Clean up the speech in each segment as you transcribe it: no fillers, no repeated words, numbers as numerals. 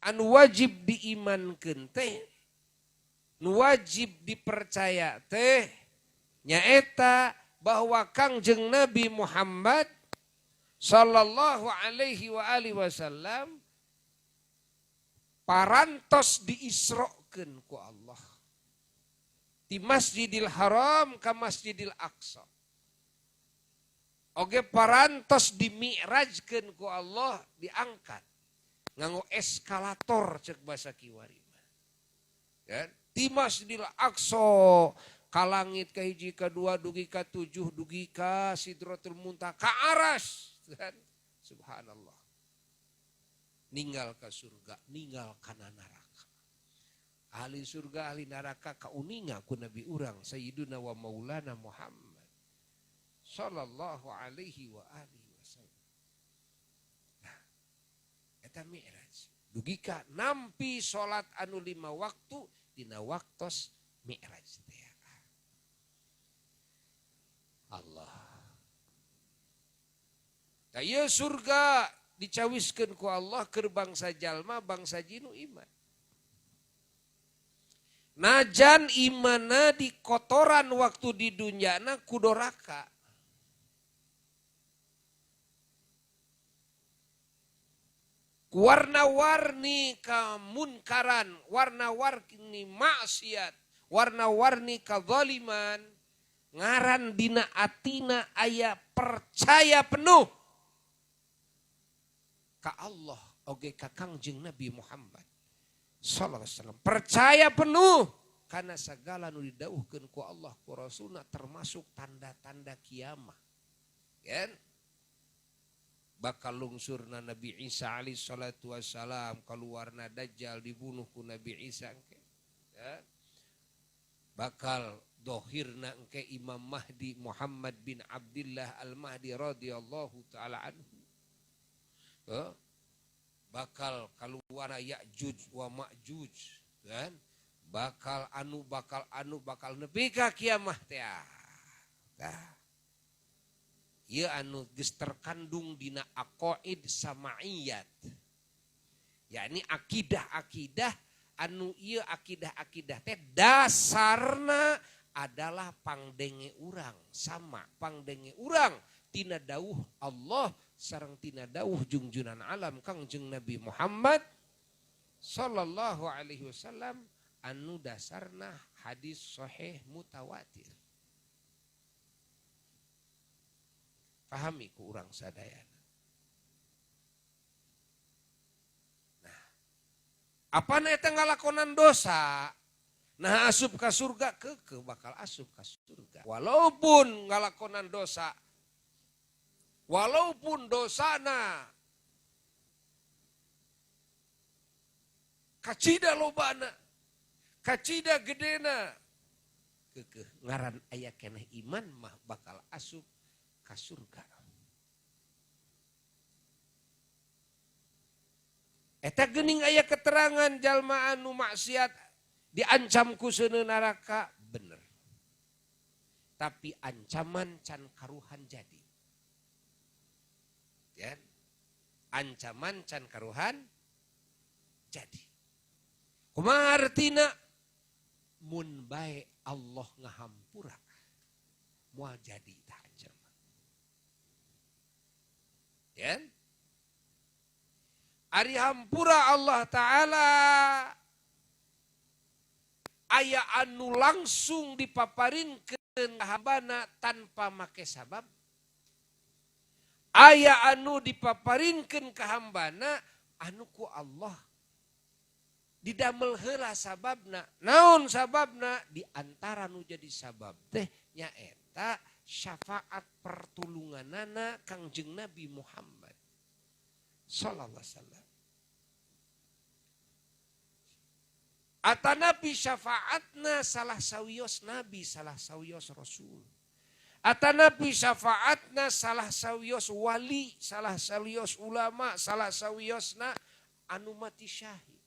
Anu wajib diimankeun teh, nu wajib dipercaya teh nyaeta bahwa Kangjeng Nabi Muhammad sallallahu alaihi wa alihi wasallam parantos diisrokeun ku Allah di Masjidil Haram ke Masjidil Aqsa. Oge parantos dimi'rajkeun ku Allah, diangkat nganggo eskalator cek bahasa kiwari mah. Kan? Di Masjidil Aqsa ka langit ka hiji, ka dua, dugi ka tujuh, dugi ka Sidratul Muntaha, ka aras, kan? Subhanallah. Ninggal ka surga, ninggal kana neraka. Ahli surga, ahli neraka kauninga ku Nabi urang Sayyiduna wa Maulana Muhammad sallallahu alaihi wa alihi wasallam. Nah, eta mi'raj. Dugi ka nampi salat anu 5 waktu dina waktos mi'raj teh. Allah. Tah ieu surga dicawiskeun ku Allah keur bangsa jalma, bangsa jinu iman. Najan imana di kotoran waktu di dunyana ku doraka. Warna-warni kemunkaran, warna-warni maksiat, warna-warni kezaliman, ngaran dina atina aya percaya penuh ka Allah oge ka Kangjeng Nabi Muhammad sallallahu alaihi wasallam. Percaya penuh karena segala nu didauhkeun ku Allah ku Rasulna termasuk tanda-tanda kiamat. Kan? Bakal lungsurna Nabi Isa alaihi salatu wassalam, keluarna Dajjal dibunuh ku Nabi Isa engke. Ya. Bakal dohirna engke Imam Mahdi Muhammad bin Abdullah Al-Mahdi radhiyallahu taala anhu. Ya. Bakal keluar Ya'juj wa Ma'juj, kan? Bakal anu bakal anu bakal nepi ka kiamah teh. Tah. Ieu anu geus terkandung dina aqaid samaiyat. Yakni akidah-akidah anu ieu akidah-akidah teh dasarna adalah pangdenge urang, sama pangdenge urang tina dawuh Allah sareng tina dawuh jungjunan alam Kangjeng Nabi Muhammad sallallahu alaihi wasallam anu dasarna hadis sahih mutawatir. Pahami ku urang sadayana. Nah, apa na eta ngalakonan dosa? Nah asup ka surga keukeuh bakal asup ka surga. Walaupun ngalakonan dosa, walaupun dosana kacida lobana, kacida gedena, keukeuh ngaran aya keneh iman mah bakal asup ka surga. Eta geuning aya keterangan jalma anu maksiat diancam ku seuneu neraka, bener. Tapi ancaman can karuhan jadi. Ya. Ancaman can karuhan jadi. Kumaha artina? Mun bae Allah ngahampura moal jadi tah ancaman. Ya. Ari hampura Allah Ta'ala aya anu langsung dipaparinkeun ka hambana tanpa make sabab. Aya anu dipaparinkeun ka hambana anu ku Allah didamel heula sababna. Naon sababna? Di antara nu jadi sabab teh nyaeta syafaat pertulunganana Kangjeng Nabi Muhammad sallallahu alaihi wasallam. Atanapi syafaatna salah sawios nabi, salah sawios rasul. Atanapi syafaatna salah sawios wali, salah sawios ulama, salah sawiosna anu mati syahid.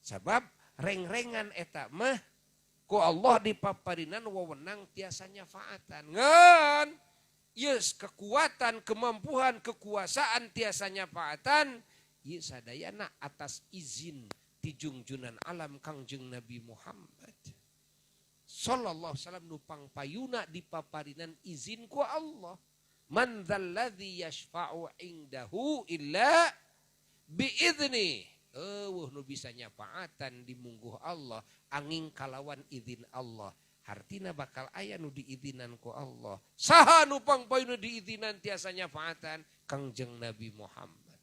Sabab reng-rengan eta mah ku Allah dipaparinan wewenang tiasa nyafaatan. Ngan yes kekuatan, kemampuan, kekuasaan tiasa nyafaatan Ieu sadayana atas izin ti jungjunan alam Kangjeng Nabi Muhammad sallallahu alaihi wasallam nu pangpayuna dipaparinan izin ku Allah. Man dzalladzi yashfa'u indahu illa biizni. Eueuh nu bisa nyafaatan di mungguh Allah angin kalawan izin Allah. Hartina bakal aya nu diizinan ku Allah. Saha nu pangpayuna diizinan tiasa nyafaatan? Kangjeng Nabi Muhammad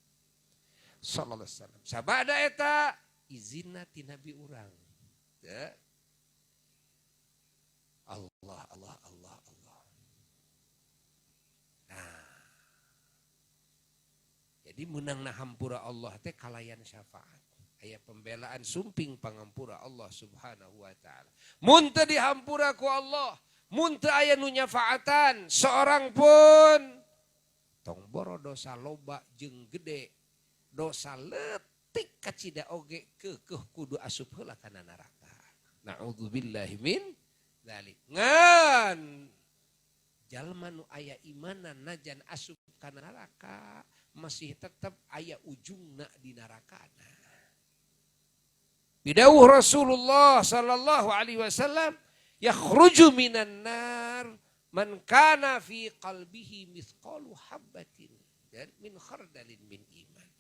sallallahu alaihi wasallam. Sabada eta izinna ti nabi urang. Ya. Allah Allah Allah Allah. Nah. Jadi menangna hampura Allah teh kalayan syafaat. Aya pembelaan sumping pangampura Allah Subhanahu wa taala. Mun teu dihampura ku Allah, mun teu aya nu nyafaatan seorang pun, tong boro dosa loba jeung gede, dosa leutik kacida oge keukeuh kudu asup heula kana neraka. Na'udzubillahi min dzalik. Ngan jalma nu aya imanan najan asup kana neraka masih tetap aya ujungna di nerakana. Bidawuh Rasulullah sallallahu alaihi wasallam, yakhruju minan nar man kana fi qalbihi mithqalu habbatin dan min khardalin min iman.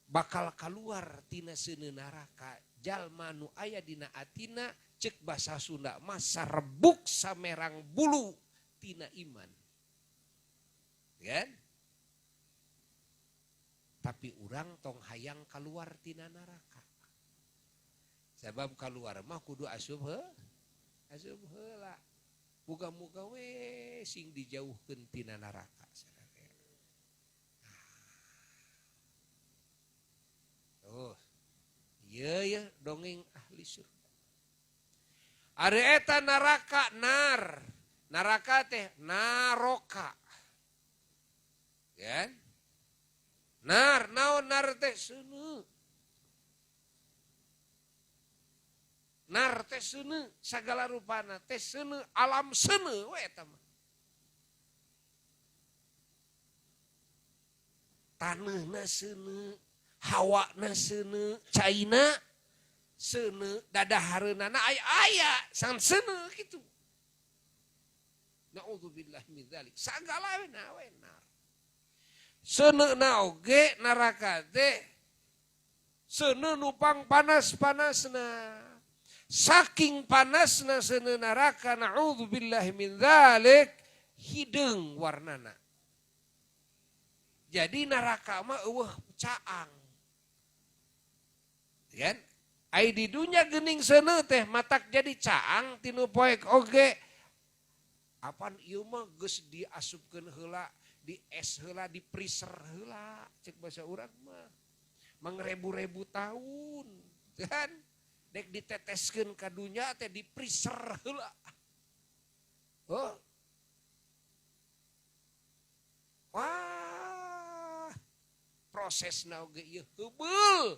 Bakal keluar tina seuneu neraka jalma nu aya dina atina cek bahasa Sunda mah sarebuk samerang bulu tina iman. Kan? Tapi urang tong hayang keluar tina neraka. Sebab keluar mah kudu asup asup heula. Muga-muga we sing dijauhkeun tina neraka. Oh, ieu ya dongeng ahli surga. Ari eta neraka nar. Neraka teh naroka. Kan? Nar, naon nar teh seuneu. Nar teh seuneu sagala rupana teh seuneu alam seuneu we eta mah. Taneuhna seuneu, hawana seuneu, caina seuneu, dadahareunana aya aya san seuneu kitu. Na'udzubillah min dzalik. Sagala we na we nar. Seuneu oge neraka teh seuneu nu pangpanas-panasna. Saking panasna seuneu neraka na'udzubillahi min dzalik hideung warnana. Jadi neraka mah eueuh caang. Kan? Ai di dunya geuning seuneu teh matak jadi caang tinu poek oge. Apan ieu mah geus diasupkeun heula, di es heula, di freezer heula, cek bahasa urang mah. Mangrebu-rebu tahun, kan? Dek diteteskeun ka dunya teh di freezer heula. Oh. Wah. Prosesna oge ieu heubeul.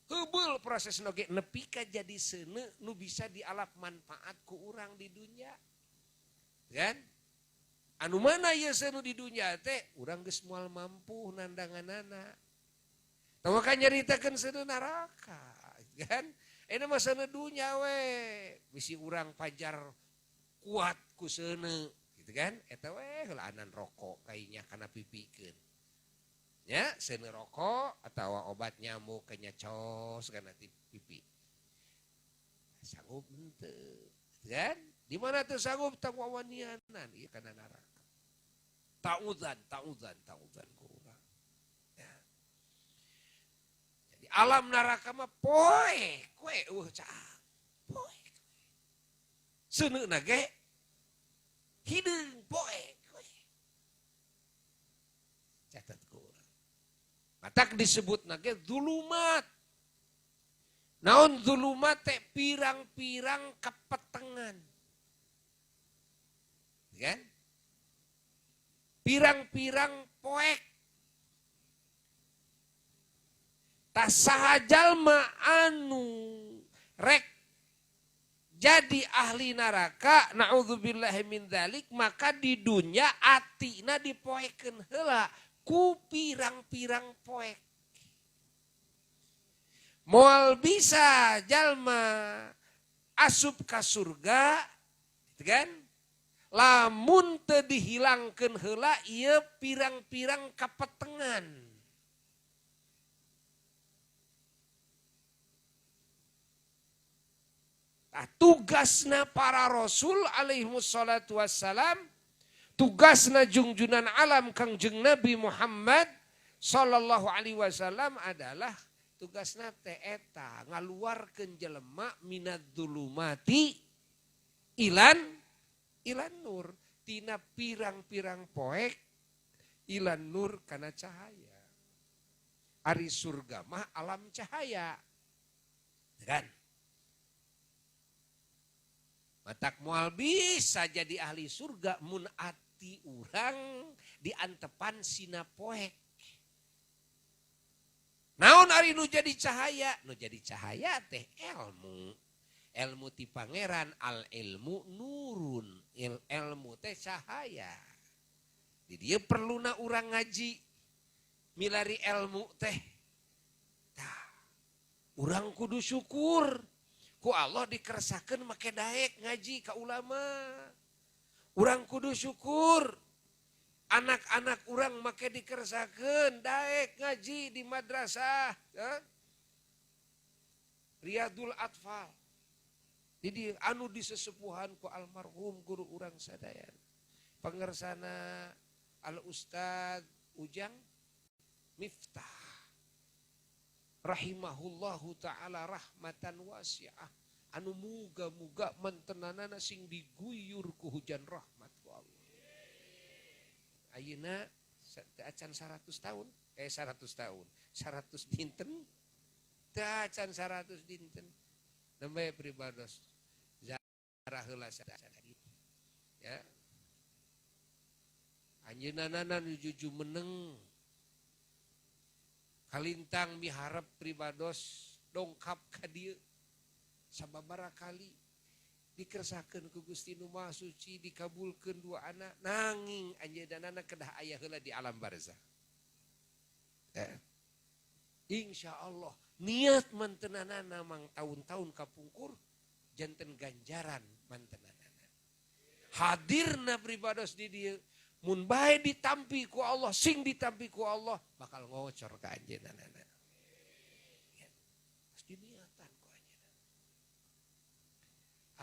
Heubeul prosesna oge nepi ka jadi seuneu nu bisa dialap manfaat ku urang di dunya. Kan? Anu mana ieu seuneu di dunya teh urang geus moal mampu nandanganana. Tong kan nyaritakeun seuneu neraka. Kan ini mah seuneu dunya we bisi urang pajar kuat ku seuneu gitu kan eta we heulaanan rokok kainya kana pipikeun nya seuneu rokok atawa obat nyamuk kanya cos kana pipi sanggup henteu kan di mana teu sanggup tang wawanianan ieu kana neraka ta'udzan ta'udzan ta'udzan ku urang. Alam neraka mah poe koe eueuh caang. Poe. Seuneuna ge hideung poe koe. Catat ku urang. Matak disebutna ge zulumat. Naon zulumat teh pirang-pirang kepetengan. Kan? Pirang-pirang poek. Tasaha jalma anu rek jadi ahli neraka na'udzubillahi min dzalik maka di dunya atina dipoekeun heula ku pirang-pirang poek. Moal bisa jalma asup ka surga, gitu kan? Lamun teu dihilangkeun heula ieu pirang-pirang kapetengan. Nah, tugasna para rasul alaihimussalatu wassalam, tugasna jungjunan alam Kangjeng Nabi Muhammad sallallahu alaihi wasallam adalah tugasna teh eta ngaluarkeun jelema minadz-dzulumati ilan nur, tina pirang-pirang poek ilan nur kana cahaya. Ari surga mah alam cahaya. Kan? Matak moal bisa jadi ahli surga mun ati urang diantepan sina poek. Naon ari nu jadi cahaya? Nu jadi cahaya teh ilmu. Ilmu ti pangeran, al ilmu nurun. Ilmu teh cahaya. Di dieu perluna urang ngaji milari ilmu teh. Tah, urang kudu syukur ku Allah dikersakeun make daek ngaji ka ulama. Urang kudu syukur anak-anak urang make dikersakeun daek ngaji di madrasah, ya. Riyadul Atfal. Jadi anu disesepuhan ku almarhum guru urang sadayana. Pangersana Al Ustad Ujang Miftah rahimahullahu taala rahmatan wasi'ah, anu muga-muga mantenanana sing diguyur ku hujan rahmat ku Allah. Ayeuna acan 100 tahun, 100 tahun, 100 dinten, teu acan 100 dinten. Nembe pribados zarah heula sadaya. Ya. Anjeunna nu juju meneng. Kalintang miharep pribados dongkap ka dieu sababaraha kali dikersakeun ku Gusti Nu Maha Suci, dikabulkeun dua anak, nanging anjeunna kedah aya heula di alam barzah. Insya Allah niat mantenanana mang tahun-tahun kapungkur janten ganjaran mantenanana. Hadirna pribados di dieu mun bae ditampi ku Allah, sing ditampi ku Allah bakal ngocor ka anjeunna. Ya, pasti niatan ku anjeunna.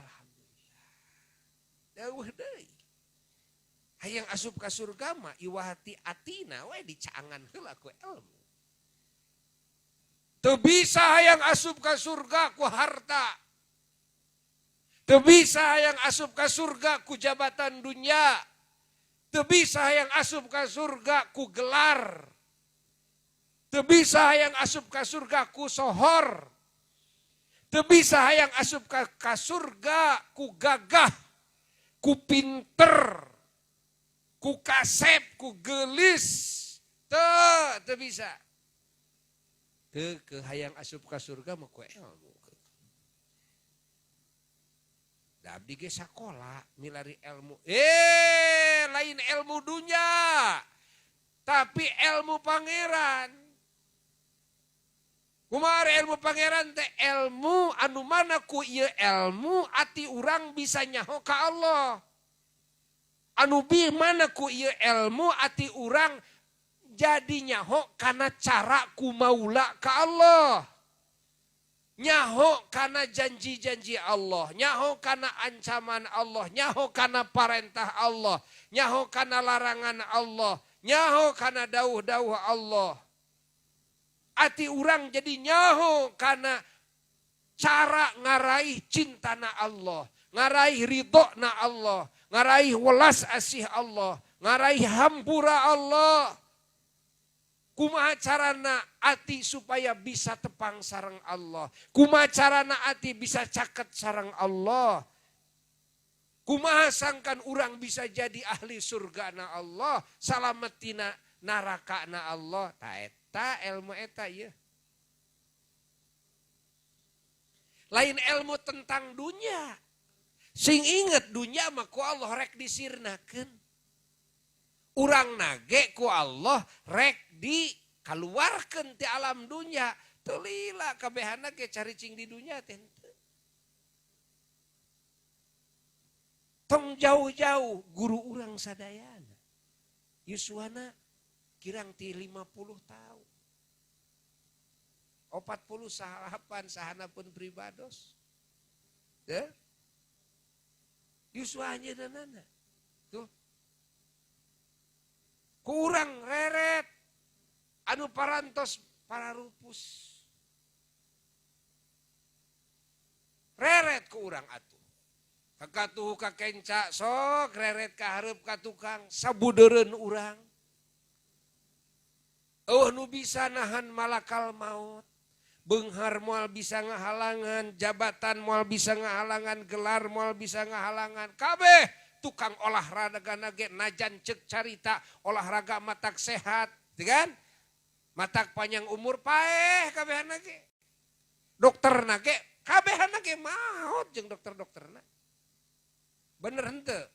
Alhamdulillah. Dawuh deui. Hayang asup ka surga mah iwati atina we dicaangan heula ku ilmu. Teu bisa hayang asup ka surga ku harta. Teu bisa hayang asup ka surga ku jabatan dunia. Teu bisa hayang asup ka surga ku gelar. Teu bisa hayang asup ka surga ku sohor. Teu bisa hayang asup ka surga ku gagah, ku pinter, ku kasep, ku gelis. Teu bisa. Ke hayang asup ka surga mah ku ilmu. Da abdi ge sakola milari ilmu. Lain ilmu dunya, tapi ilmu pangeran. Kumaha ilmu pangeran teh? Ilmu anu mana ku ieu ilmu ati urang bisa nyaho ka Allah. Anu bi mana ku ieu ilmu ati urang jadi nyaho kana cara ku maula ka Allah. Nyaho kana janji-janji Allah, nyaho kana ancaman Allah, nyaho kana parentah Allah, nyaho kana larangan Allah, nyaho kana dawuh-dawuh Allah. Ati urang jadi nyaho kana cara ngaraih cintana Allah, ngaraih ridho na Allah, ngaraih welas asih Allah, ngaraih hampura Allah. Kumaha carana ati supaya bisa tepang sareng Allah? Kumaha carana ati bisa caket sareng Allah? Kumaha sangkan urang bisa jadi ahli surga na Allah, salametina neraka na Allah? Ta eta ilmu eta ieu. Lain ilmu tentang dunia. Sing inget dunia mah ku Allah rek disirnakeun. Urang nage ku Allah rek dikaluarkeun ti alam dunia, Teu lila kabehana ge caricing di dunya teh henteu. Tong jauh-jauh guru urang sadayana. Yuswana kirang ti 50 tahun. 48 sahana pun pribados. Teu? Yuswa anjeunna. Tuh. Kurang reret anu parantos pararupus. Reret ku urang atuh. Kakatuh kakenca sok reret ka hareup ka tukang sabudeureun urang. Eueuh nu bisa nahan malakal maut. Beunghar moal bisa ngahalangan, jabatan moal bisa ngahalangan, gelar moal bisa ngahalangan. Kabeh tukang olahraga ge najan ceuk carita olahraga matak sehat, teu kan? Matak panjang umur paeh kabehana ge. Dokterna ge kabehana ge maot jeung dokter-dokterna. Bener henteu?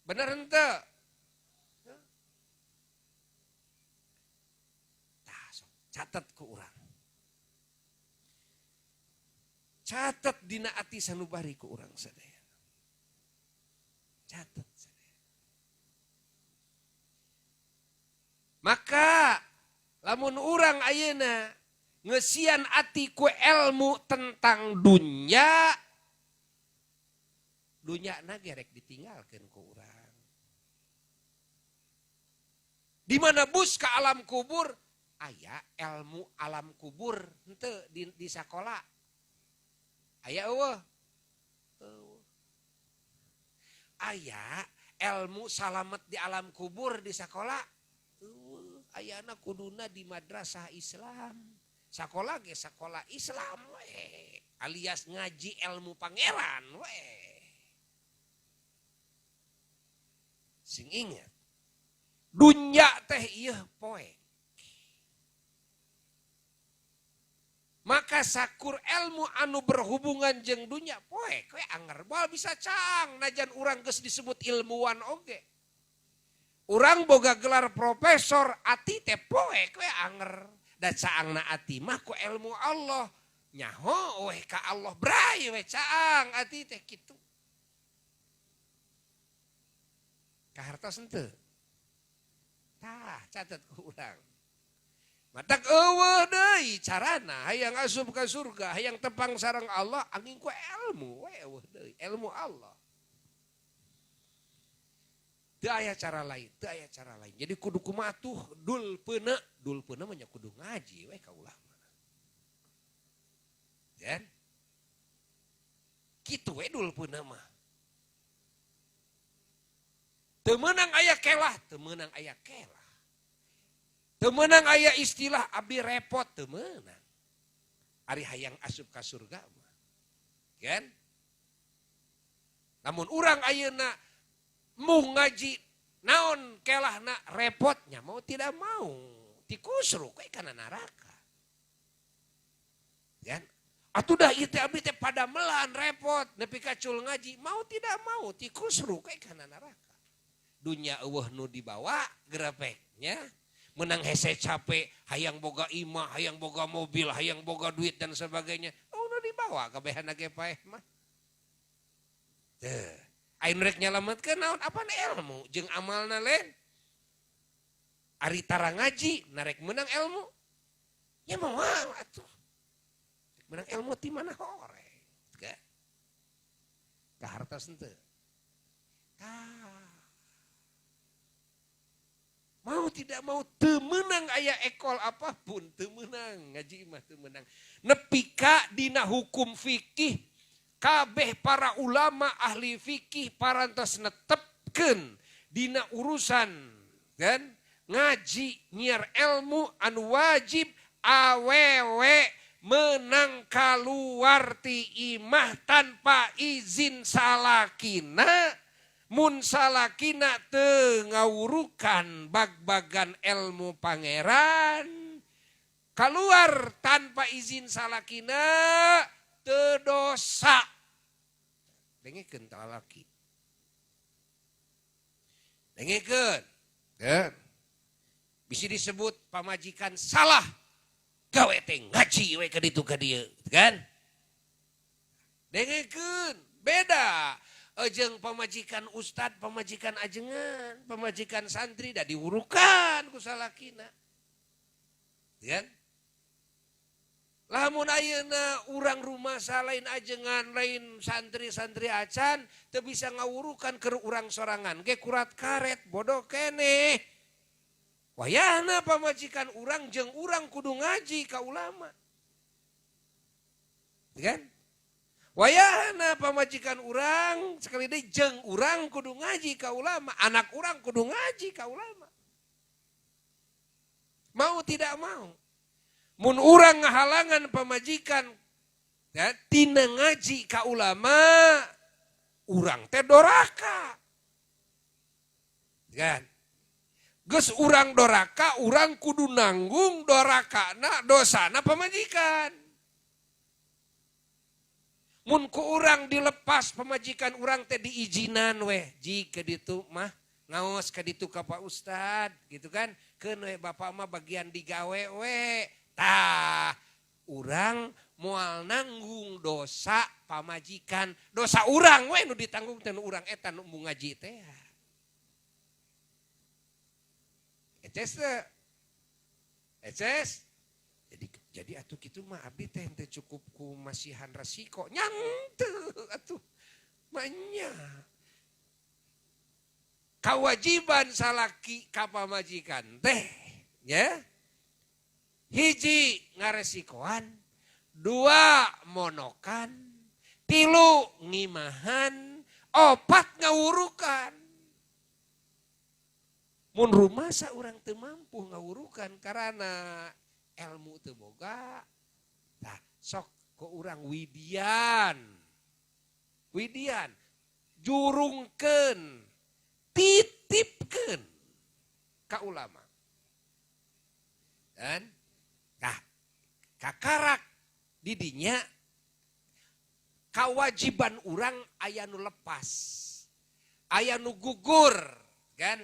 Bener henteu? Tah sok catet ku urang. Catet dina ati sanubari ku urang sadaya. Catet sadaya. Maka lamun urang ayeuna ngeusian ati ku ilmu tentang dunya, dunya na ge rek ditinggalkeun ku urang. Di mana bus ka alam kubur aya ilmu alam kubur henteu di sakola. Aya eueuh. Eueuh. Aya ilmu salamet di alam kubur di sakola. Eueuh, ayana kuduna di madrasah Islam. Sakola ge sakola Islam we, alias ngaji ilmu pangeran we. Sing ingat, dunya teh ieu poe. Maka sakur ilmu anu berhubungan jeung dunya poe we anger moal bisa caang najan urang geus disebut ilmuwan oge. Urang boga gelar profesor ati teh poe we anger. Da caangna ati mah ku ilmu Allah. Nyaho we ka Allah bray we caang ati teh kitu. Kahartos henteu? Tah catet ku urang. Matak eueuh deui carana hayang asup ka surga, hayang tepang sareng Allah angin ku ilmu we eueuh deui, ilmu Allah. Teu aya cara lain, teu aya cara lain. Jadi kudu kumaha tuh dul peuneu mah nya kudu ngaji we ka ulama. Kan? Kitu we dul peuneu mah. Teu meunang aya kelah, teu meunang aya kelah. Teu meunang aya istilah abdi repot, teu meunang. Ari hayang asup ka surga mah. Kan? Namun urang ayeuna mung ngaji naon kelahna repotnya mau tidak mau tikusruk we kana neraka. Kan? Atuh dah ieu teh abdi teh padamelan repot nepi ka cul ngaji mau tidak mau tikusruk we kana neraka. Dunya eueuh nu dibawa gerepeknya. Menang hese capek, hayang boga imah, hayang boga mobil, hayang boga duit dan sebagainya. Oh, nu dibawa kabehana ge paeh mah. Teu. Ayeuna rek nyalametkeun naon apaan ilmu jeung amalna lain. Ari tara ngaji narek menang ilmu. Ya moal atuh. Menang ilmu ti mana hore. Teu. Kahartos henteu. Tah. Mau tidak mau teu meunang aya ekol apapun, teu meunang ngaji mah teu meunang. Nepi ka dina hukum fikih kabeh para ulama ahli fikih parantos netepkeun dina urusan kan ngaji nyiar ilmu anu wajib awewe menang kaluar ti imah tanpa izin salakina. Mun salakina teu ngawurukan bag-bagan ilmu pangeran keluar tanpa izin salakina teu dosa. Dengekeun ta lalaki. Dengekeun. Ya. Bisa disebut pamajikan salah. Gawe teh ngaji we ka ditu ka dieu, kan? Dengekeun, beda. Jeung pamajikan ustad, pamajikan ajengan, pamajikan santri da diwurukan ku salakina. Kan? Lamun ayeuna urang rumasa lain ajengan, lain santri-santri acan, teu bisa ngawurukan keur urang sorangan ge kurat karet bodoh keneh. Wayahna pamajikan urang jeung urang kudu ngaji ka ulama. Kan? Wayahna pamajikan urang sekali deui jeung urang kudu ngaji ka ulama, anak urang kudu ngaji ka ulama. Mau tidak mau. Mun urang ngahalangan pamajikan ya, tina ngaji ka ulama, urang teh doraka. Kan? Geus urang doraka, urang kudu nanggung dorakana dosana pamajikan. Mun ku urang dilepas pamajikan urang teh diizinan weh, jika ditu mah ngaos ka ditu ka Pak Ustad gitu kan, keun we bapak mah bagian digawe we. Tah, urang moal nanggung dosa pamajikan, dosa urang we nu ditanggung teh nu urang eta nu ngaji teh. Eces teh. Eces. Jadi atuh kitu mah abdi teh henteu cukup ku masihan resiko. Nyanteu atuh. Manya. Kewajiban salaki ka pamajikan teh ya. Hiji ngaresikoan, dua monokan, tilu ngimahan, opat ngawurukan. Mun rumasa urang teu mampu ngawurukan karena ilmu teu boga. Tah sok ku urang widian. Widian jurungkeun, titipkeun ka ulama. Dan nah, kakarak didinya kewajiban urang aya nu lepas, aya nu gugur, kan?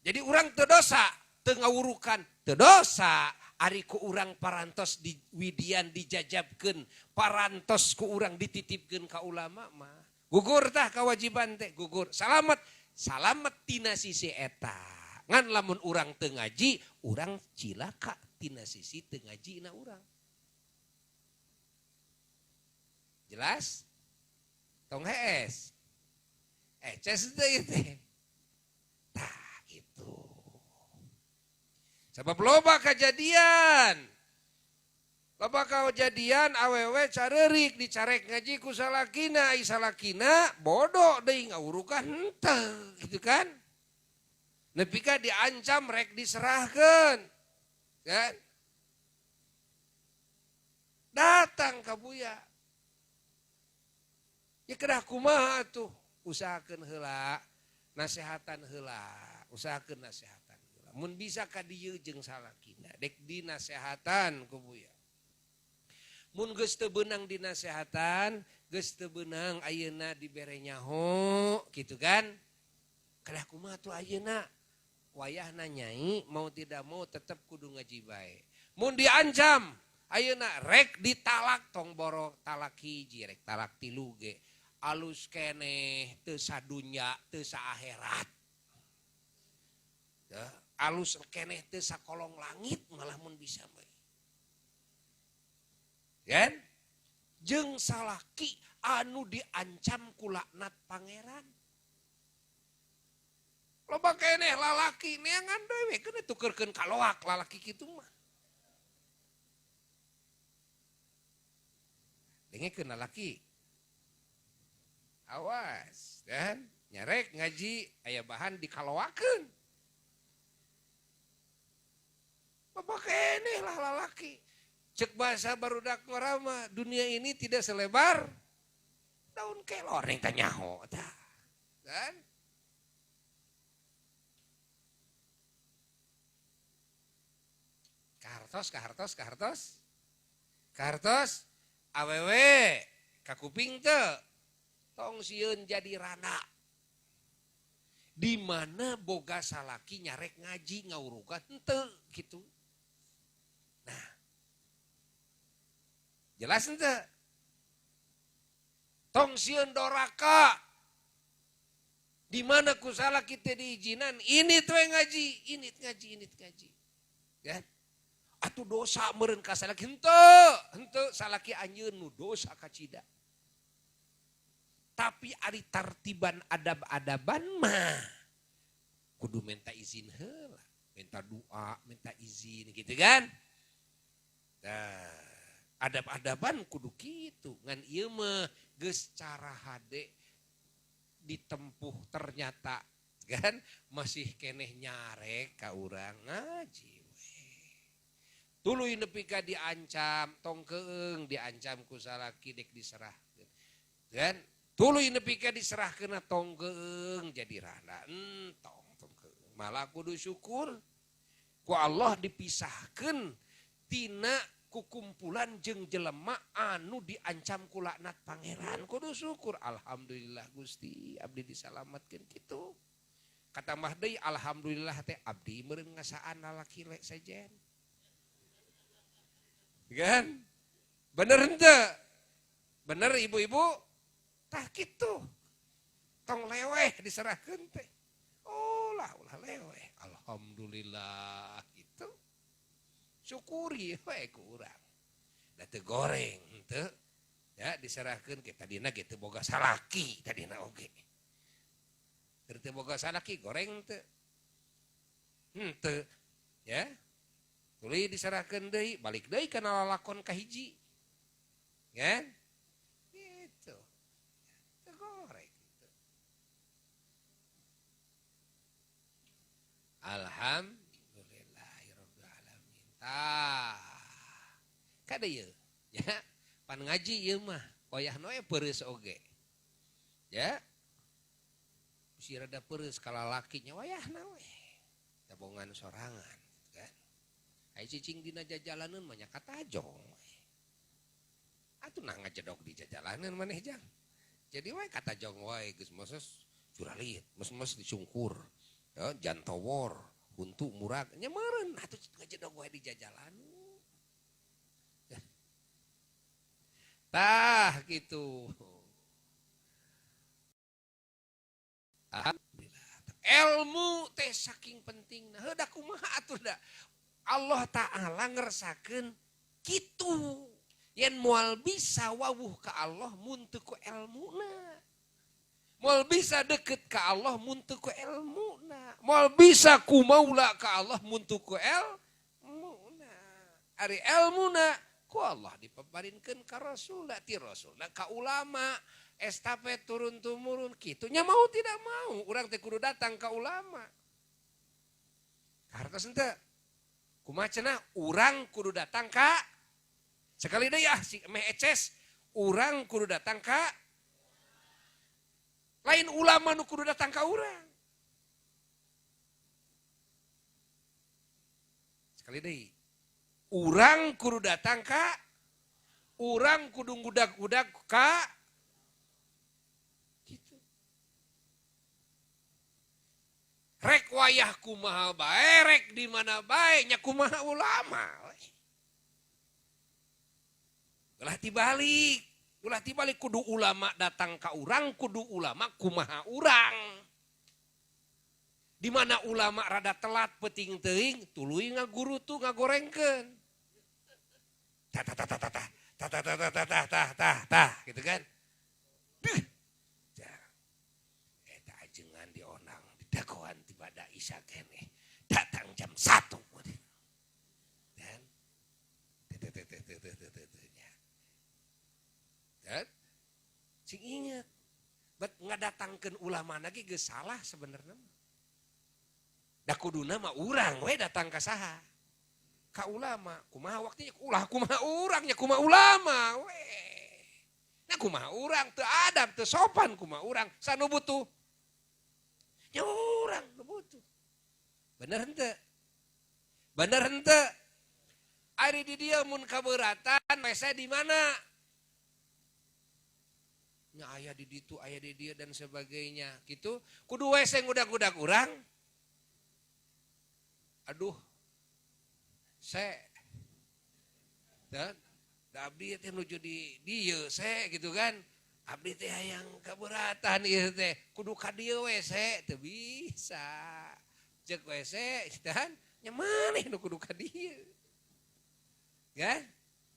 Jadi urang teu dosa, teu ngawurukan, teu dosa. Ari ku urang parantos di widian dijajabkeun, parantos ku urang dititipkeun ka ulama mah. Gugur tah kewajiban teh, gugur. Salamet, salamet tina sisi eta. Ngan lamun urang teu ngaji, urang cilaka tina sisi teu ngajina urang. Jelas? Tong hees. Eces teh ieu teh. Tah itu. Sebab loba kejadian. Loba kejadian awewe careurik dicarek ngaji ku salakina, ai salakina bodoh deui ngawurukan henteu gitu kan. Nepi ka diancam rek diserahkeun. Kan? Datang ka Buya. Ya kedah kumaha atuh? Usahakeun heula, nasehatan heula, usahakeun nasehatan heula. Mun bisa ka dieu jeung salakina, dek dinasehatan ku Buya. Mun geus teu beunang dinasehatan, geus teu beunang ayeuna dibere nyaho gitu kan? Kedah kumaha tuh ayeuna? Wayahna nyai mau tidak mau tetep kudu ngaji bae. Mun diancam ayeuna rek ditalak tong boro talak hiji rek talak tilu ge. Alus keneh teu sadunya teu saakhirat. Ya, alus keneh teu sakolong langit malah mun bisa mah. Kan? Jeung salaki anu diancam ku laknat pangeran. Loba keneh lalaki neangan deui we keun tukerkeun kaloak lalaki kitu mah. Dengekeun lalaki. Awas, kan? Nyarek ngaji aya bahan dikaloakeun. Loba keneh lah lalaki. Cek bahasa barudak ngorama, dunia ini tidak selebar daun kelor yang tanyaho tah. Kan? Kahartos, kahartos, kahartos. Kahartos, awewe, kakuping teu. Tong sieun jadi rana. Di mana boga salaki nyarek ngaji ngawurukan henteu gitu. Nah, Jelas henteu? Tong sieun doraka. Di mana ku salaki teu diizinan, ini tuh ngaji, ini ngaji, ini ngaji. Kan? Atuh dosa meureun ka salaki henteu, henteu salaki anjeun nu dosa kacida. Tapi ari tartiban adab-adaban mah kudu minta izin heula, minta doa, minta izin gitu kan. Nah, adab-adaban kudu kitu, ngan ieu mah geus cara hade ditempuh ternyata kan masih keneh nyarek ka urang ngaji we. Tuluy nepi ka diancam tong keung diancam ku salaki dek diserahkeun. Kan tuluy nepi ka diserahkeun tong keung jadi randa entong tong keung. Malah kudu syukur ku Allah dipisahkeun tina kukumpulan jeung jelema anu diancam ku laknat pangeran. Kudu syukur alhamdulillah Gusti abdi disalamatkeun kitu. Kata mah deui alhamdulillah teh abdi meureun ngasaan lalaki le sejen. Kan? Bener henteu? Bener ibu-ibu? Tah kitu. Tong leweh diserahkeun teh. Ulah ulah leweh. Alhamdulillah gitu. Syukuri we ku urang. Da teu goreng henteu. Ya diserahkeun ke tadina ge teu boga salaki tadina oge. Teu boga salaki goreng teu. Henteu. Ya. Tuluy diserahkeun deui, balik deui kana lalakon kahiji. Kan? Gitu. Teu goreng gitu. Alhamdulillahirabbil alamin. Tah. Kade ieu? Ya, pan ngaji ieu mah wayahna we peureus oge. Ya. Bisi rada peureus ka lalaki nya wayahna we. Tabongan sorangan kan. Ai cicing dina jajalaneun mah nya katajong we. Atuh nah ngajedog di jajalaneun maneh jang. Jadi we katajong wae geus moses curalit, mes-mes disungkur. Ya, jantowor, huntu murag nya meureun atuh ngajedog wae di jajalaneun. Tah gitu. Alhamdulillah. Ilmu teh saking pentingna. Heuh da kumaha atuh da. Allah Ta'ala ngersakeun kitu. Yen moal bisa wawuh ka Allah mun teu ku elmuna. Moal bisa deket ka Allah mun teu ku elmuna. Moal bisa kumaula ka Allah mun teu ku elmuna. Ari elmuna ku Allah dipaparinkeun ka Rasulna, ti Rasulna ka ulama, estafet turun tumurun kitu nya mau tidak mau urang teh kudu datang ka ulama. Hartos henteu? Kumaha cenah urang kudu datang ka sekali deui ah si meh eces urang kudu datang ka lain ulama nu kudu datang ka urang. Sekali deui urang kudu datang ka urang kudu ngudag-udag ka gitu. Rek wayah kumaha bae, rek di mana bae nya kumaha ulama. Ulah tibalik kudu ulama datang ka urang, kudu ulama kumaha urang. Di mana ulama rada telat peuting teuing, tuluy ngaguru tuh ngagorengkeun. Ta ta ta ta ta ta ta ta ta ta ta ta ta gitu kan. Duh. Eta ajengan dionang didagoan tiba da isya keneh. Datang jam 1. Dan nya. Dan sing inget, bet ngadatangkeun ulama lagi geus salah sebenarnya. Da kuduna mah urang we datang ka saha? Ka ulama. Kumaha waktunya? Ulah kumaha urang nya kumaha ulama we. Nah kumaha urang teu adab teu sopan kumaha urang sanu butuh. Nya urang nu butuh. Bener henteu? Bener henteu? Ari di dieu mun kaberatan WC di mana? Nya aya di ditu, aya di dieu dan sebagainya gitu. Kudu WC ngudag-ngudag urang. Aduh, saya dan Da abdi teh nuju di dieu se gitu kan. Abdi teh hayang keberatan ieu teh kudu ka dieu we se teu bisa. Ceuk we se kan nya maneh nu kudu ka dieu. Kan?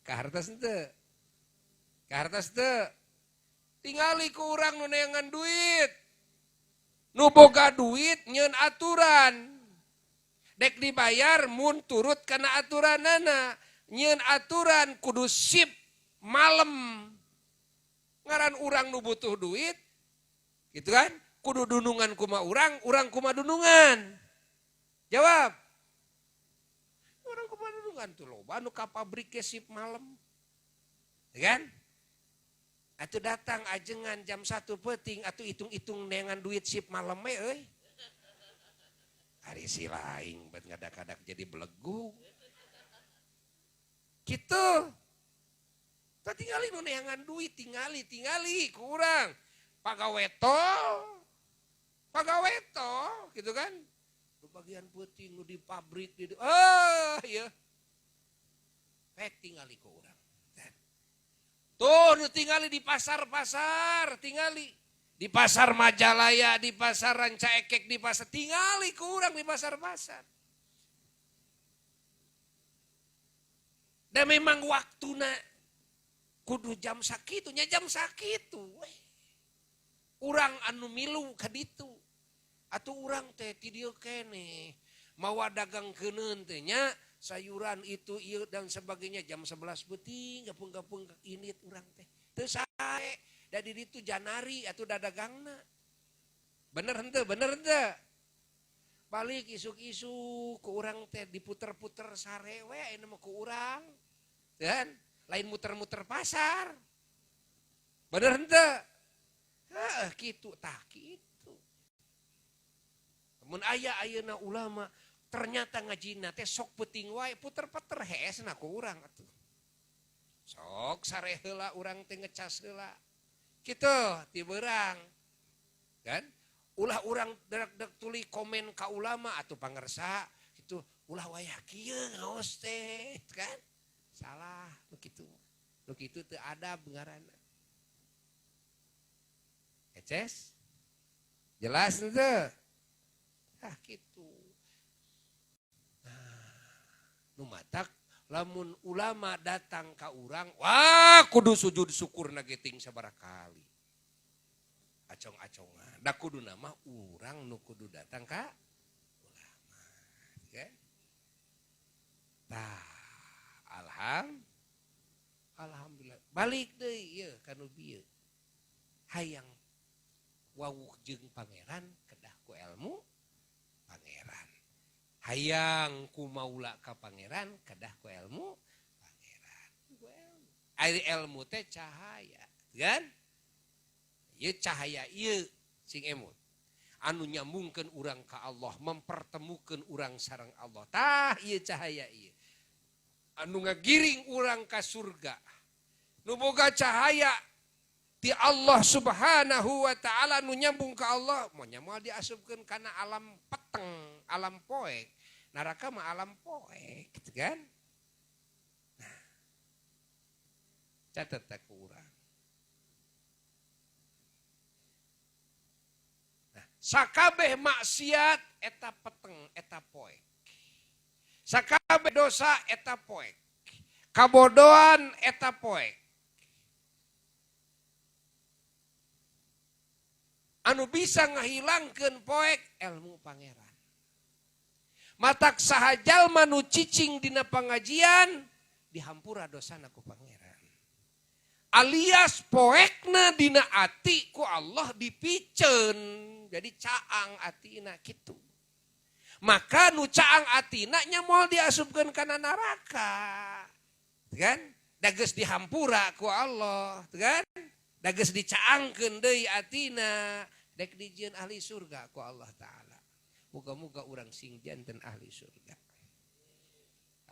Kahartos henteu? Kahartos teu? Tingali ku urang nu neangan duit. Nu boga duit nyeun aturan. Dek dibayar mun turut kana aturanana. Nyeun aturan kudu sip malam. Ngaran urang nu butuh duit, gitu kan? Kudu dunungan kuma urang, urang kuma dunungan. Jawab. Urang kuma dunungan tuh loba nu ka pabrik ke sip malam. Ya kan? Atuh datang ajengan jam 1 peuting atuh hitung-hitung neangan duit sip malam we euy. Ari si laing bet ngadak-ngadak jadi belegug. Gitu. Tah tingali nu neangan duit, tingali, tingali ku urang. Pagawe tol. Pagawe tol gitu kan. Nu bagian peuting nu di pabrik di ah ieu. Pek tingali ku urang. Tuh nu tingali di pasar-pasar, tingali di pasar Majalaya, di pasar Rancaekek, di pasar tingali ku urang di pasar-pasar. Dan memang waktuna kudu jam sakitu, nya jam sakitu weh. Urang anu milu ka ditu. Atuh urang teh ti dieu keneh mawa dagang keuneun teh nya sayuran itu ieu dan sebagainya jam 11 peuting gapung-gapung init urang teh. Teu sae da di ditu janari atuh dadagangna. Bener henteu? Bener henteu? Balik isuk-isuk ku urang teh diputer-puter sare we ayeuna mah ku urang. Kan? Lain muter-muter pasar. Bener henteu? Heeh kitu tah kitu. Mun aya ayeuna ulama ternyata ngajina teh sok peuting wae puter-puter heesna ku urang atuh. Sok sare heula urang teh ngecas heula. Kitu ti beurang. Kan? Ulah urang dek-dek tuli komen ka ulama atuh pangersa kitu ulah wayah kieu ngaos teh kan? Salah nu kitu. Nu kitu teu adab ngaranna. Eces? Jelas henteu? Ah kitu. Nu matak lamun ulama datang ka urang, wah kudu sujud syukur na ge ting sabaraha kali. Acong-acongan. Da kudu nama urang nu kudu datang ka ulama. Kan? Tah, alhamdulillah. Balik deui ieu ka nu bieu. Hayang wawuh jeung pangeran kedah ku ilmu pangeran. Hayang ku maula ka pangeran kedah ku ilmu pangeran. Ku ilmu. Ari ilmu teh cahaya, kan? Ieu cahaya ieu sing emut. Anu nyambungkeun urang ka Allah, mempertemukeun urang sareng Allah. Tah ieu cahaya ieu. Anu ngagiring urang ka surga. Nu boga cahaya ti Allah Subhanahu wa taala nu nyambung ka Allah, moal nya moal diasupkeun kana alam peteng, alam poek. Neraka mah alam poek, gitu kan? Nah, catat teh ku urang. Nah, sakabeh maksiat eta peteng, eta poek. Sakabeh dosa eta poek. Kabodohan eta poek. Anu bisa ngahilangkeun poek ilmu pangeran. Matak saha jalma nu cicing dina pangajian dihampura dosana ku pangeran. Alias poekna dina ati ku Allah dipiceun. Jadi caang atina kitu. Maka nu caang atina nya moal diasupkeun kana neraka. Kan? Da geus dihampura ku Allah, kan? Da geus dicaangkeun deui atina. Dek dijieun ahli surga ku Allah Ta'ala. Muga-muga urang sing janten ahli surga.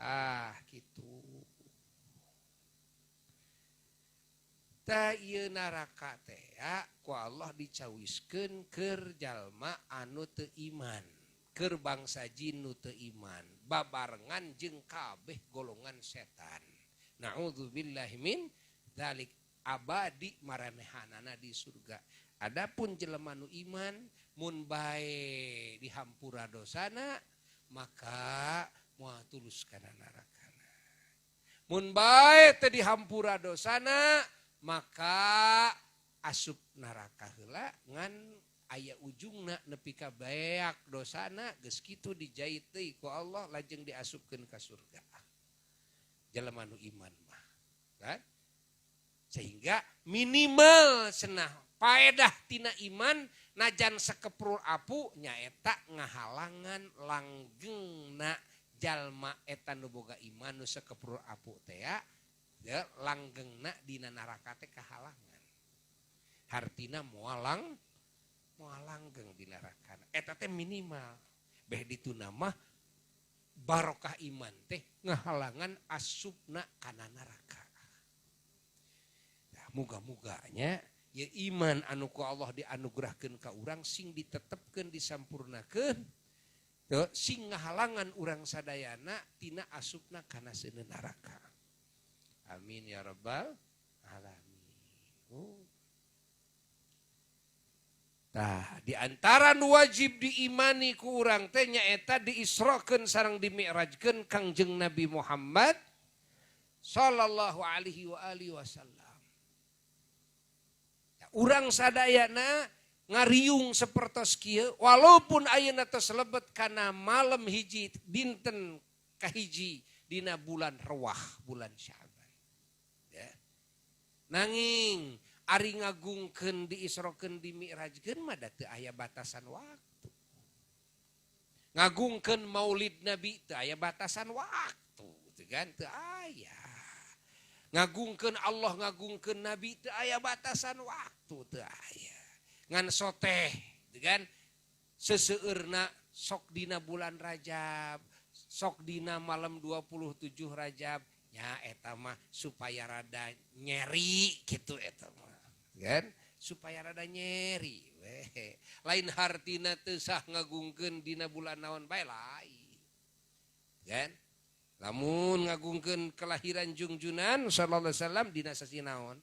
Ah, kitu. Tah ieu neraka teh ya, ku Allah dicawiskeun keur jalma anu teu iman, keur bangsa jin nu teu iman, babarengan jeung kabeh golongan setan. Na'udzubillahi min dzalik, abadi maranehanana di surga. Adapun jelema nu iman, mun bae dihampura dosana, maka moal tulus kana narakana. Mun bae teu dihampura dosana, maka asup neraka heula, ngan aya ujungna nepi ka beak dosana, geus kitu dijait deui ku Allah, lajeng diasupkeun ka surga. Jelema nu iman mah kan? Sehingga minimal cenah paedah tina iman najan sakeprul apu nyaeta ngahalangan langgengna jalma eta nu boga iman nu sakeprul apu teh ya, langgengna dina neraka teh kahalangan. Hartina moal langgeng di neraka. Eta teh minimal. Beh dituna mah barokah iman teh ngahalangan asupna kana neraka. Nah, muga-muganya ya iman anu ku Allah dianugerahkeun ka urang sing ditetepkeun, disampurnakeun teu sing ngahalangan urang sadayana tina asupna kana seuneu neraka. Amin ya rabbal alamin. Oh. Tah, di antara nu wajib diimani ku urang teh nyaeta diisrokeun sareng dimi'rajkeun Kangjeng Nabi Muhammad sallallahu alaihi wa alihi wasallam. Ya, urang sadayana ngariung sapertos kieu walaupun ayeuna tos lebet kana malam hiji dinten kahiji dina bulan Rewah, bulan Syaban. Ya. Nanging ari ngagungkeun diisrokeun dimi'rajkeun mah da teu aya batasan waktu. Ngagungkeun Maulid Nabi teu aya batasan waktu, teu kan? Teu aya. Ngagungkeun Allah, ngagungkeun Nabi teu aya batasan waktu, teu aya. Ngan soteh, teu kan? Seseueurna sok dina bulan Rajab, sok dina malam 27 Rajab, nya eta mah supaya rada nyeri gitu eta mah. Kan? Supaya rada nyeri weh. Lain hartina teu sah ngagungkeun dina bulan naon bae, lain. Kan? Lamun ngagungkeun kelahiran Jungjunan sallallahu alaihi wasallam dina sasih naon?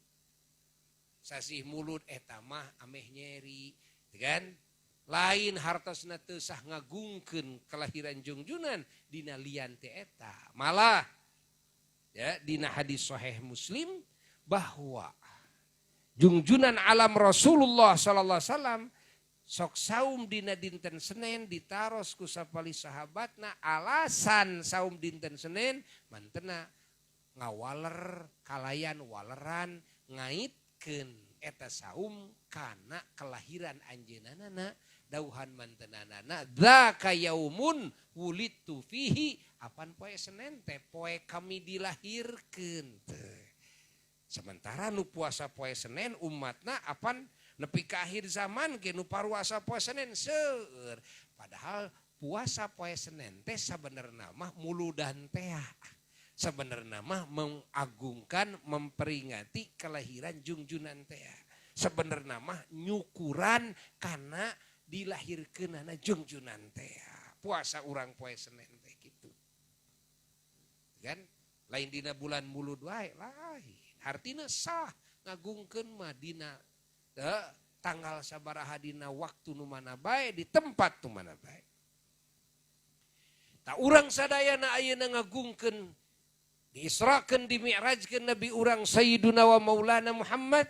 Sasih Mulud, eta mah ameh nyeri, kan? Lain hartosna teu sah ngagungkeun kelahiran Jungjunan dina lian teh eta. Malah ya dina hadis sahih Muslim bahwa Jungjunan alam Rasulullah sallallahu alaihi wasallam sok saum dina dinten Senin, ditaros ku sapali sahabatna alasan saum dinten Senin, mantena ngawaler kalayan waleran ngaitkeun eta saum kana kelahiran anjeunna. Dauhan mantenanana, "Dzaka yaumun wulidtu fihi," apan poe Senin teh poe kami dilahirkeun teh. Sementara nu puasa poe Senin umatna apan nepi ka akhir zaman ge nu paruasa poe Senin seueur. Padahal puasa poe Senin teh sabenerna mah muludan teh. Sebenarnya mah mengagungkan, memperingati kelahiran Jungjunan teh. Sebenarnya mah nyukuran karena dilahirkeunana Jungjunan teh. Puasa urang poe Senin teh gitu. Kan? Lain dina bulan Mulud wae, lain. Artinya sah ngagungkeun mah dina tanggal sabaraha, dina waktu nu mana bae, di tempat nu mana bae. Tah, urang sadayana ayeuna ngagungkeun diisrakeun dimi'rajkeun Nabi urang Sayyiduna wa Maulana Muhammad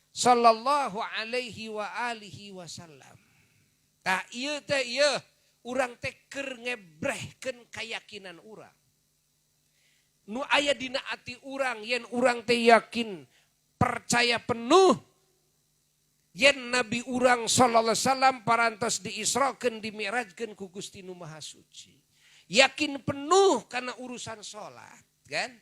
sallallahu alaihi wa alihi wasallam. Tah, ieu teh ieu urang teh keur ngebrehkeun keyakinan urang. Nu aya dina ati urang yen urang teh yakin percaya penuh yen Nabi urang sallallahu alaihi wasallam parantos diisrakeun dimi'rajkeun ku Gusti Nu Maha Suci. Yakin penuh karena urusan sholat, kan?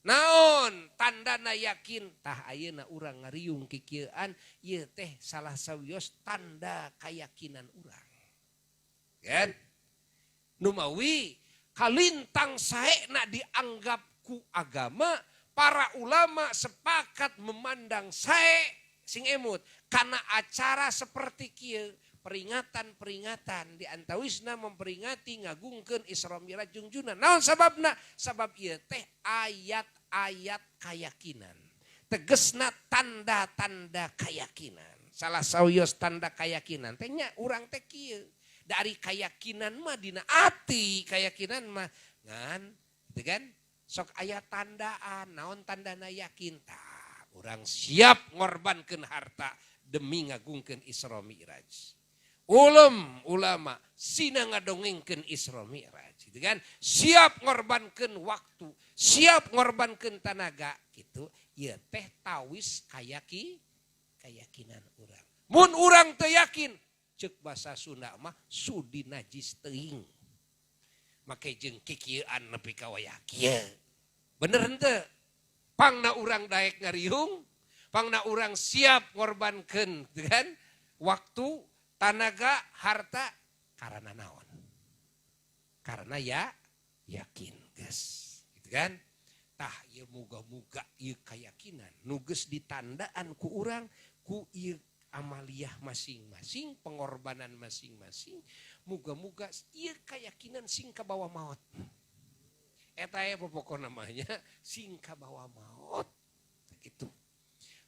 Naon tandana yakin? Tah, ayeuna urang ngariung kikieuan ieu teh salah sawios tanda keyakinan urang. Kan? Numawi kalintang saena dianggap ku agama, para ulama sepakat memandang sae, sing emut karena acara seperti kieu. Peringatan-peringatan di antawisna memperingati ngagungkeun Isra Mi'raj jungjunan. Naon sababna? Sabab ieu teh ayat-ayat keyakinan. Tegesna tanda-tanda keyakinan. Salah sawios tanda keyakinan teh nya urang teh kieu. Dari keyakinan mah dina ati, keyakinan mah ngan gitu kan? Sok aya tandaan, naon tandana yakin tah urang siap ngorbankeun harta demi ngagungkeun Isra Mi'raj. Ulem ulama sina ngadongengkeun Isra Mi'raj gitu kan? Siap ngorbankeun waktu, siap ngorbankeun tanaga gitu. Ieu teh tawis kayakinan urang. Mun urang teu yakin, ceuk basa Sunda mah sudi najis teuing. Make jeung kikieuan nepi ka wayah kieu. Bener henteu? Pangna urang daek ngariung, pangna urang siap ngorbankeun gitu kan? Waktu, tanaga, harta karena naon? Karena ya yakin, geus. Gitu kan? Tah ieu muga-muga ieu kayakinan nu geus ditandaan ku urang ku ieu amaliyah masing-masing, pengorbanan masing-masing, muga-muga ieu keyakinan sing kabawa maot. Eta ya pokok namanya sing kabawa maot. Gitu.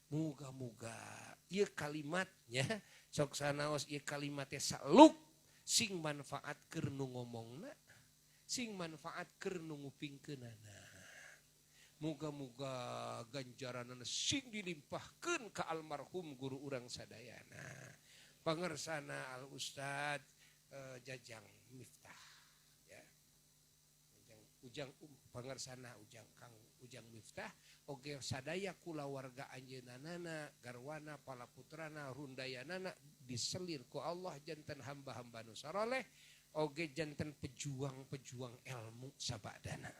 Muga-muga ieu kalimatnya sok sanaos ieu kalimatnya saluk sing manfaat keur nu ngomongna, sing manfaat keur nu ngupingkeunana. Muga-muga ganjaranana sing dilimpahkeun ka almarhum guru urang sadayana. Pangersana Al Ustad Jajang Miftah ya. Jajang Ujang pangersana Ujang Kang Ujang Miftah oge sadaya kulawarga anjeunana, garwana, palaputrana, rundayanana diselir ku Allah janten hamba-hamba nu saroleh oge janten pejuang-pejuang ilmu sabadana.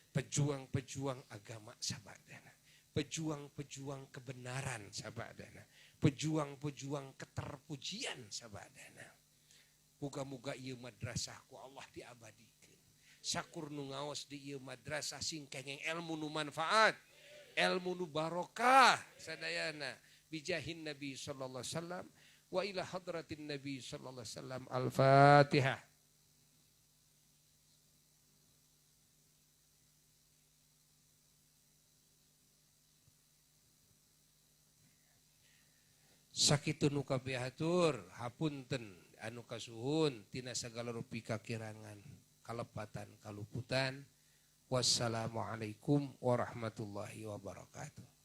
Pejuang-pejuang agama sabadana, pejuang-pejuang kebenaran sabadana, pejuang-pejuang keterpujian sabadana. Muga-muga ieu madrasah ku Allah diabadikeun. Sakur nu ngaos di ieu madrasah sing kengeng ilmu nu manfaat, ilmu nu barokah sadayana. Bijahin Nabi sallallahu alaihi wasallam wa ila hadratin Nabi sallallahu alaihi wasallam. Al-Fatihah. Sakitu nu kapihatur hapunten anu kasuhun tina sagala rupi kakirangan kalepatan kaluputan. Wassalamualaikum warahmatullahi wabarakatuh.